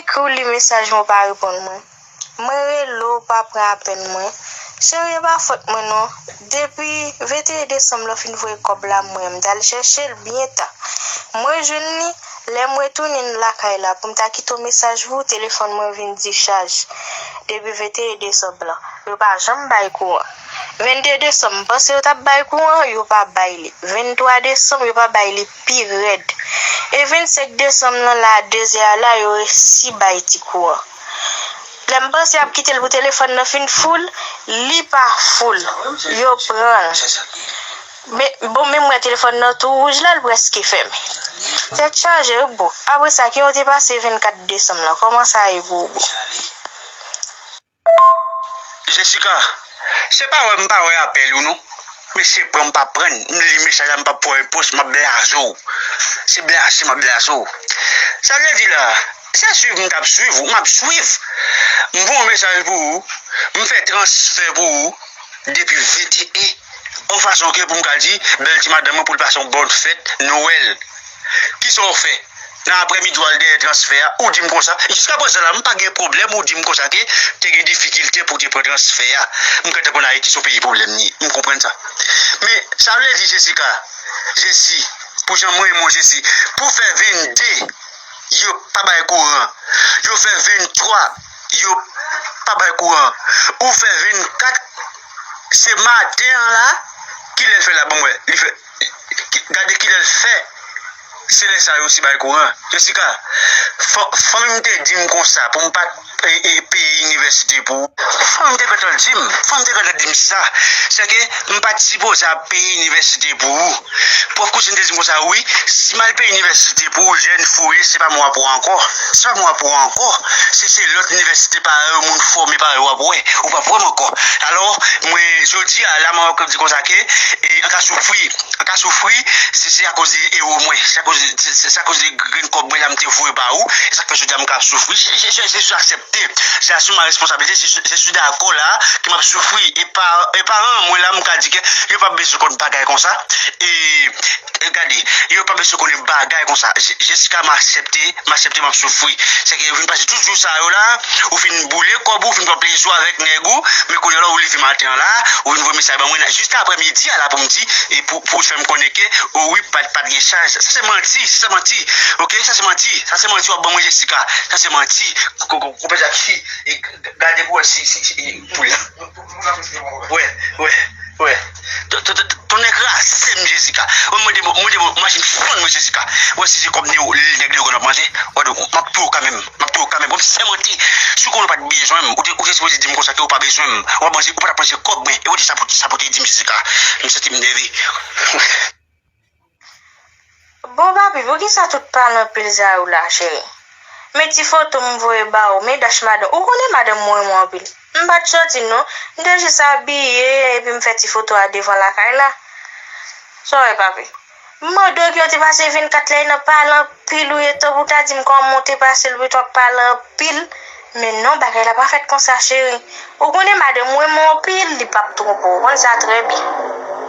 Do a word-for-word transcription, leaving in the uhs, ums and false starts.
Ekri w li mesaj mwen, ou pa reponn mwen. Mwen rele w, ou pa pran apèl mwen. Cheri, e pa fòt mwen non. Depi venteyen desanm lè w fin voye kòb la, mwen, m t al chèche l byen ta. Mwen jwenn li, lè m retounen lakay la, pou m ta kite w mesaj pou ou, telefòn mwen vin dichaj. Depi venteyen desanm lan, yo pa janm bay kouran. Vennde desanm, m panse yo t ap bay kouran, yo pa bay li. Venntwa desanm, yo pa bay li pi rèd. E vennsenk desanm lan la, a de zè a la, yo resi bay ti kouran. Lè m panse y ap kite l pou telefòn nan fin full, li pa full. Yo pran l. Men, bon, men mwen telefòn nan tou wouj la, l prèske fèmen. Tèt chaje, wi, boo. Apre sa, ke yo te pase vennkat desanm lan, kòman sa ye pou ou, boo? Jessica, se pa wè m pa wè apèl ou non. Mesye pran m pa pran, m li mesaj la m pa pran repons, m ap blaze w. Se blaze m ap blaze w. Sa vle di la, se swiv m t ap swiv ou, m ap swiv. M voye yon mesaj pou ou, m fè transfè pou ou depi venteyen. Yon fason ke pou m ka di bèl ti madanm mwen pou l pase yon bòn fèt Nwèl. Kisa w fè? Nan aprèmidi w al dèyè transfè a, ou di m konsa. Jiska prezan la, m pa gen pwoblèm ou di m konsa ke te gen difikilte pou w te pran transfè a. M gentan konn Ayiti se yon peyi pwoblèm li ye. M konprann sa. Men, sa vle di Jessica, Jesi, pou jan m renmen w Jesi, pou w fè vennde, yo pa bay kouran. Yo fè venntwa, yo pa bay kouran. Ou fè vennkat, se maten an la, kilè l fè la ban m wè. Li fè Gade kilè l fè. Se lè sa yo osi bay kouran. Jessica, fanmi m te di m konsa pou m pa t peye inivèsite pou ou. Fanmi m te gentan di m, fanmi m te gentan di m sa. Se ke m pa t sipoze ap peye inivèsite pou ou. Pwòf kouzin te di m konsa, wi, si m al peye inivèsite pou ou, jèn fou w ye, se pa mwen w ap wè ankò. Se pa mwen w ap wè ankò. Se, se lòt inivèsite parèy ou, moun fòme parèy ou w ap wè. Ou p ap wè m ankò. Alò, mwen, jodi a, la, mwen ap di konsa ke, e, an ka soufri. An ka soufri, se, se akoz de ewo mwen, se akoz, se, se, se akoz de grenn kòb mwen la m te voye ba ou, e sa k fè jodi a m ka ap soufri. Je, je, je, je suis aksepte, je assume ma responsabilité, je, je suis dakò la ke m ap soufri, e pa, e paran mwen la m ka di ke yo pa bezwen konn bagay konsa, e, e gade, yo pa bezwen konnen bagay konsa, Je, Jessica m aksepte, m aksepte m ap soufri, se ke yo vin pase tout jou sa yo la, ou fin boule kòb ou, ou fin pran plezi w avèk nèg ou, men kounye a la ou leve maten an la, ou vin voye mesaj ban mwen jis aprè midi a la pou m di, e pou, pou fè m konnen ke, o wi, pa, pa t gen chaj. Sa se manti, sa se manti. Oke, sa se manti. Sa se manti w ap ban mwen Jessica. Sa se manti. Konpè Jacky, e gade pou wè si, si, si, pou la. Wè, wè, wè. Tonnè kraze m Jessica. Mwen de, mwen de, machin fann mwen Jessica. Wè si se kòb nèg Leogàn w ap manje. Wè, m ap touye w kanmenm. M ap touye w kanmenm. Bon, m sèmante, si w konnen w pa t bezwen m, ou te, ou te sipoze di m konsa ke ou pa bezwen m. W ap manje, ou pa t ap manje kòb mwen. E ou di sa pou, sa pou te di m Jessica. M santi m nève. Bon, papi, poukisa tout pale anpil sa yo la, cheri? Men ti foto m voye ba ou, men dach madanm. Ou konnen madanm mwen renmen w anpil. M pa t sòti non. M te jis abiye, epi m fè ti foto a devan lakay la. Sa w wè, papi? M mande w ke w te pase vennkat lè nan pale anpil ou ye, tanpou w ta di m kòman w te pase l, ou t ap pale anpil. Men non, bagay la pa fèt konsa, cheri. Ou konnen madanm mwen renmen w anpil, li p ap twonpe w. Ou konn sa trè byen.